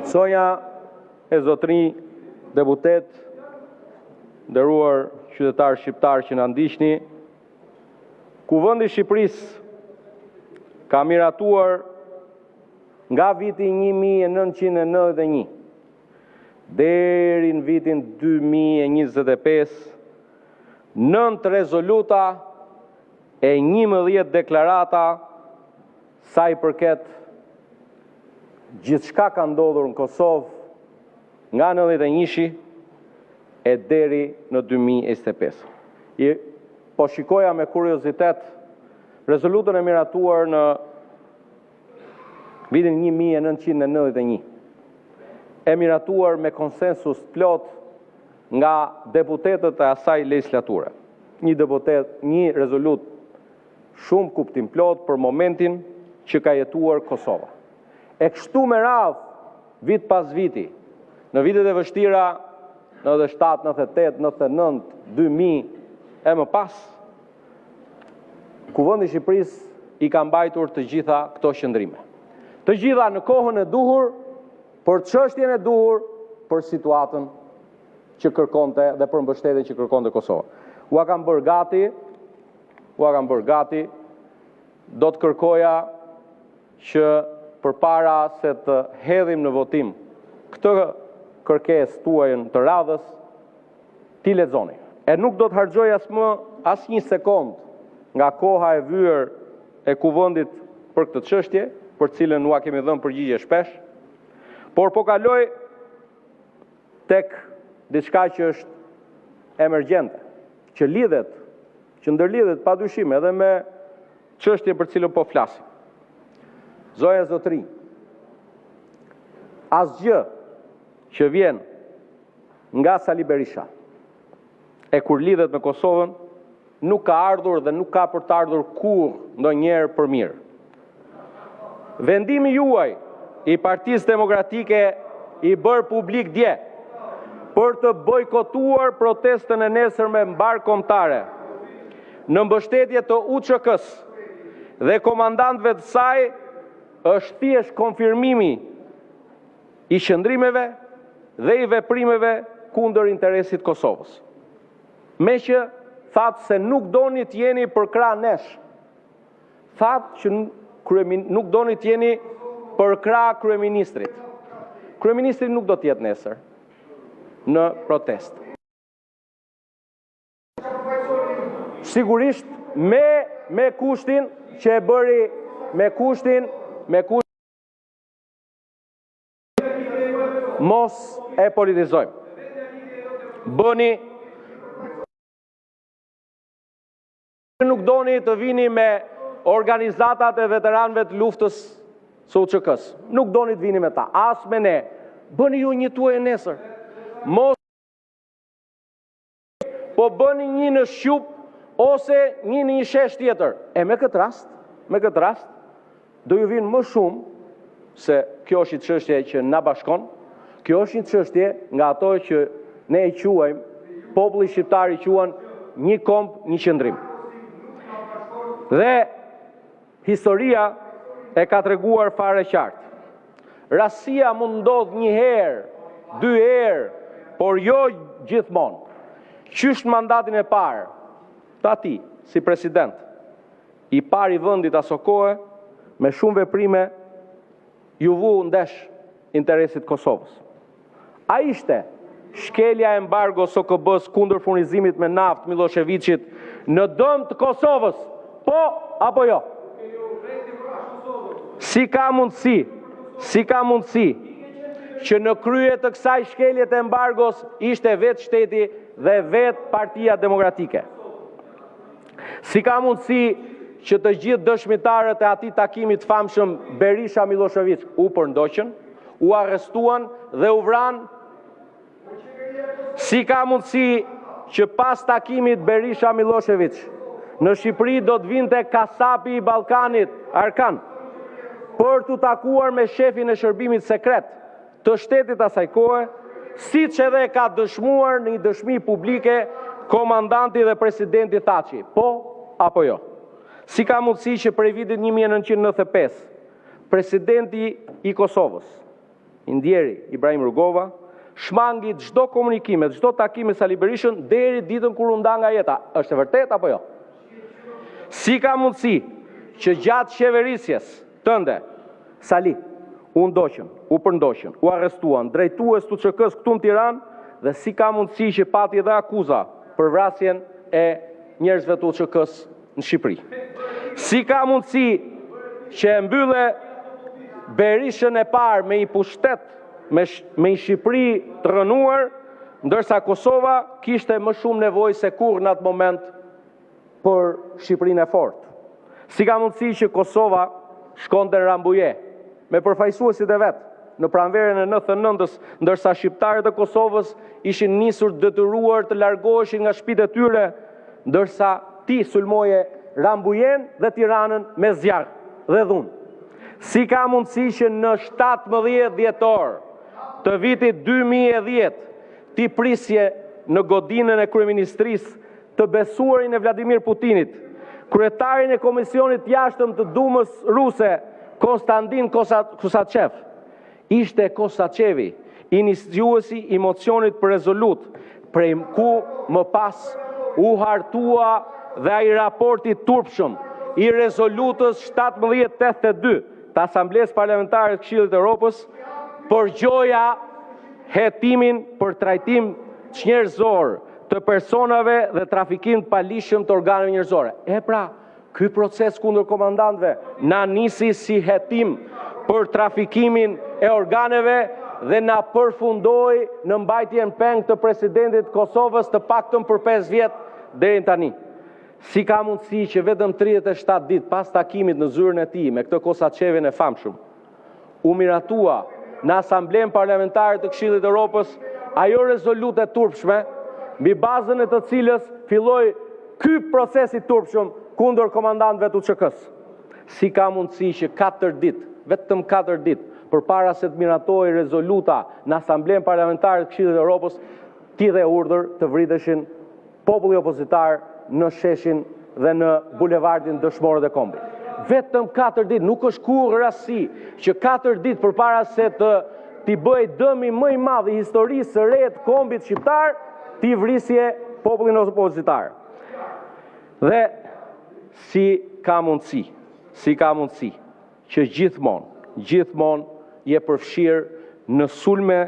Zonja e zotërinj deputetë, Të nderuar qytetarë shqiptarë që na ndiqni, Kuvendi i Shqipërisë ka miratuar nga viti 1991 deri në vitin 2025 9 rezoluta e 11 deklarata sa i përket gjithçka ka ndodhur në Kosovë nga ’91-shi e deri në 2025. Po shikoja me kuriozitet rezolutën e miratuar në vitin 1991, e miratuar me konsensus të plotë nga deputetët e asaj legjislature. Një deputet, një rezolutë shumë kuptimplotë për momentin që ka jetuar Kosova. E kështu me radhë, vit pas viti, në vitet e vështira 97, 98, 99, 2000 e më pas, Kuvendi i Shqipërisë i ka mbajtur të gjitha këto qëndrime. Të gjitha në kohën e duhur, për çështjen e duhur, për situatën që kërkonte dhe për mbështetjen që kërkonte Kosova. Ua kam bërë gati, ua kam bërë gati, do të kërkoja që përpara se të hedhim në votim këtë kërkesë tuajën të radhës, t'i lexoni. E nuk do të harxhoj as më asnjë sekondë nga koha e vyer e Kuvendit për këtë çështje, për të cilën ua kemi dhënë përgjigje shpesh, por po kaloj tek diçka që është emergjente, që lidhet, që ndërlidhet padyshim edhe me çështjen për të cilën po flasim. Zonja e zotërinj, asgjë që vjen nga Sali Berisha e kur lidhet me Kosovën nuk ka ardhur dhe nuk ka për të ardhur kurrë ndonjëherë për mirë. Vendimi juaj i Partisë Demokratike i bërë publik dje për të bojkotuar protestën e nesërme mbarëkombëtare në mbështetje të UÇK-së dhe komandantëve të saj është thjesht konfirmimi i qëndrimeve dhe i veprimeve kundër interesit të Kosovës. Meqë thatë se nuk doni të jeni përkrah nesh, thatë që nuk doni të jeni përkrah kryeministrit. Kryeministri nuk do të jetë nesër në protestë. Sigurisht me me kushtin që e bëri me kushtin me kushtin mos e politizojmë. Bëni nuk doni të vini me organizatat e veteranëve të luftës së UÇK-së. Nuk doni të vini me ta, as me ne. Bëni ju një tuajën nesër. Mos po bëni një në Shqup ose një në një shesh tjetër. E me këtë rast, me këtë rast do ju vinë më shumë se kjo është një çështje që na bashkon, kjo është një çështje nga ato që ne e quajmë, populli shqiptar i quan një komb, një qëndrim. Dhe historia e ka treguar fare qartë. Rastësia mund ndodhë një herë, dy herë, por jo gjithmonë. Qysh në mandatin e parë të atij si president, i pari i vendit aso kohe, me shumë veprime ju vu ndesh interesit të Kosovës. A ishte shkelja e embargos së OKB-s kundër furnizimit me naftë Millosheviçit në dëm të Kosovës? Po apo jo? Si ka mundësi? Si ka mundësi që në krye të kësaj shkelje të embargos ishte vetë shteti dhe vetë Partia Demokratike? Si ka mundësi që të gjithë dëshmitarët e atij takimi të famshëm Berisha Millosheviç u përndoqën, u arrestuan dhe u vranë? Si ka mundësi që pas takimit Berisha Millosheviç në Shqipëri do të vinte kasapi i Ballkanit, Arkan, për t'u takuar me shefin e shërbimit sekret të shtetit asaj kohe, siç edhe ka dëshmuar në një dëshmi publike komandanti dhe presidenti Thaçi, po apo jo? Si ka mundësi që prej vitit 1995, presidenti i Kosovës, i ndjeri Ibrahim Rugova, shmangi çdo komunikim e çdo takim me Sali Berishën deri ditën kur u nda nga jeta. Është e vërtetë apo jo? Si ka mundësi që gjatë qeverisjes tënde, Sali, u ndoqën, u përndoqën, u arrestuan drejtues të UÇK-së këtu në Tiranë dhe si ka mundësi që pati edhe akuza për vrasjen e njerëzve të UÇK-së në Shqipëri? Si ka mundësi që e mbylle Berishën e parë me një pushtet me, me një Shqipëri të rrënuar, ndërsa Kosova kishte më shumë nevojë se kurrë në atë moment për Shqipërinë e fortë. Si ka mundësi që Kosova shkonte në Rambuje me përfaqësuesit e vet në pranverën e 99-ës, ndërsa shqiptarët e Kosovës ishin nisur të detyruar të largoheshin nga shtëpitë e tyre, ndërsa ti sulmoje Rambujen dhe Tiranën me zjarr dhe dhunë. Si ka mundësi që në 17 dhjetor të vitit 2010 ti prisje në godinën e kryeministrisë të besuarin e Vladimir Putinit, kryetarin e Komisionit të Jashtëm të Dumës Ruse, Konstantin Kosachev. Ishte Kosachevi, iniciuesi i mocionit për rezolutë, prej ku më pas u hartua dhe ai raport i turpshëm i rezolutës 1782 të Asamblesë Parlamentare të Këshillit të Europës për gjoja hetimin për trajtim çnjerëzor të personave dhe trafikim të paligjshëm të organeve njerëzore. E pra, ky proces kundër komandantëve na nisi si hetim për trafikimin e organeve dhe na përfundoi në mbajtjen peng të presidentit të Kosovës të paktën për 5 vjet deri tani. Si ka mundësi që vetëm 37 ditë pas takimit në zyrën e tij me këtë Kosachevin e famshëm, u miratua në Asamblenë Parlamentare të Këshillit të Europës ajo rezolutë e turpshme, mbi bazën e të cilës filloi ky proces i turpshëm kundër komandantëve të UÇK-së. Si ka mundësi që 4 ditë, vetëm 4 ditë, përpara se të miratohej rezoluta në Asamblenë Parlamentare të Këshillit të Europës, ti dhe urdhër të vriteshin populli opozitar në sheshin dhe në bulevardin Dëshmorët e Kombit. Vetëm 4 ditë, nuk është kurrë rastësi që 4 ditë përpara se të t'i bëhej dëmi më i madh i historisë së re të kombit shqiptar, ti vrisje popullin opozitar. Dhe si ka mundësi, si ka mundësi që gjithmonë, gjithmonë je përfshirë në sulme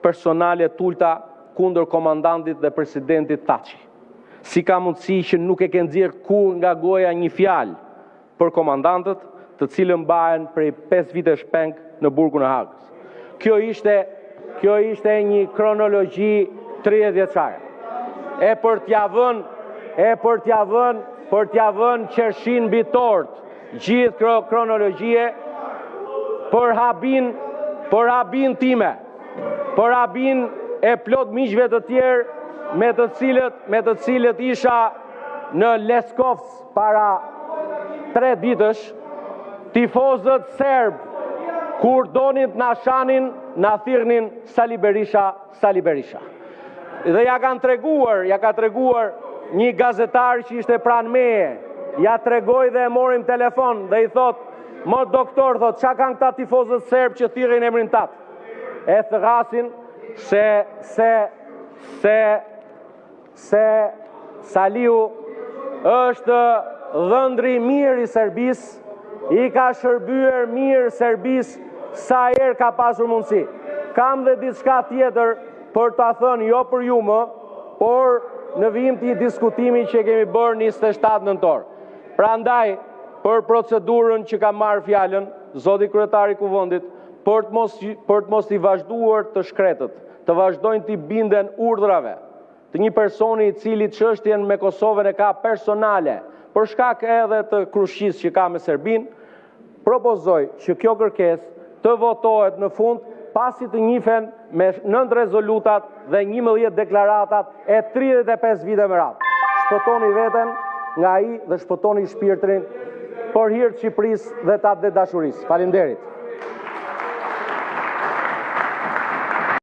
personale të ulëta kundër komandantit dhe presidentit Thaçi. Si ka mundësi që nuk e ke nxjerrë kurrë nga goja një fjalë për komandantët, të cilët mbahen prej 5 vitesh peng në burgun e Hagës. Kjo ishte kjo ishte një kronologji 30 vjeçare. E për t'ia vënë, e për t'ia vënë, për t'ia vënë qershin mbi tort, gjithë kjo kronologjie për habinë, për habinë time, për habinë e plot miqve të tjerë me të cilët, me të cilët isha në Leskovc para 3 ditësh, tifozët serbë kur donin të na shanin, na thirrnin Sali Berisha, Sali Berisha. Dhe ja kanë treguar, ja ka treguar një gazetar që ishte pranë meje, ja tregoi dhe e mori në telefon dhe i thot, "Mo doktor, thot, çka kanë këta tifozët serbë që thirrin emrin tat?" E thërrasin se se se se Saliu është dhëndri i mirë i Serbisë, i ka shërbyer mirë Serbisë sa herë ka pasur mundësi. Kam dhe diçka tjetër për ta thënë jo për ju më, por në vijim të një diskutimi që kemi bërë 27 nëntor. Prandaj, për procedurën që kam marrë fjalën, zoti kryetar i Kuvendit, për të mos për të mos i vazhduar të shkretët, të vazhdojnë t'i binden urdhrave të një personi i cili çështjen me Kosovën e ka personale, për shkak edhe të krushqisë që ka me Serbinë, propozoj që kjo kërkesë të votohet në fund pasi të njihen me 9 rezolutat dhe 11 deklaratat e 35 vite me radhë. Shpëtoni veten nga ai dhe shpëtoni shpirtrin për hir të Shqipërisë dhe të atdhedashurisë. Faleminderit.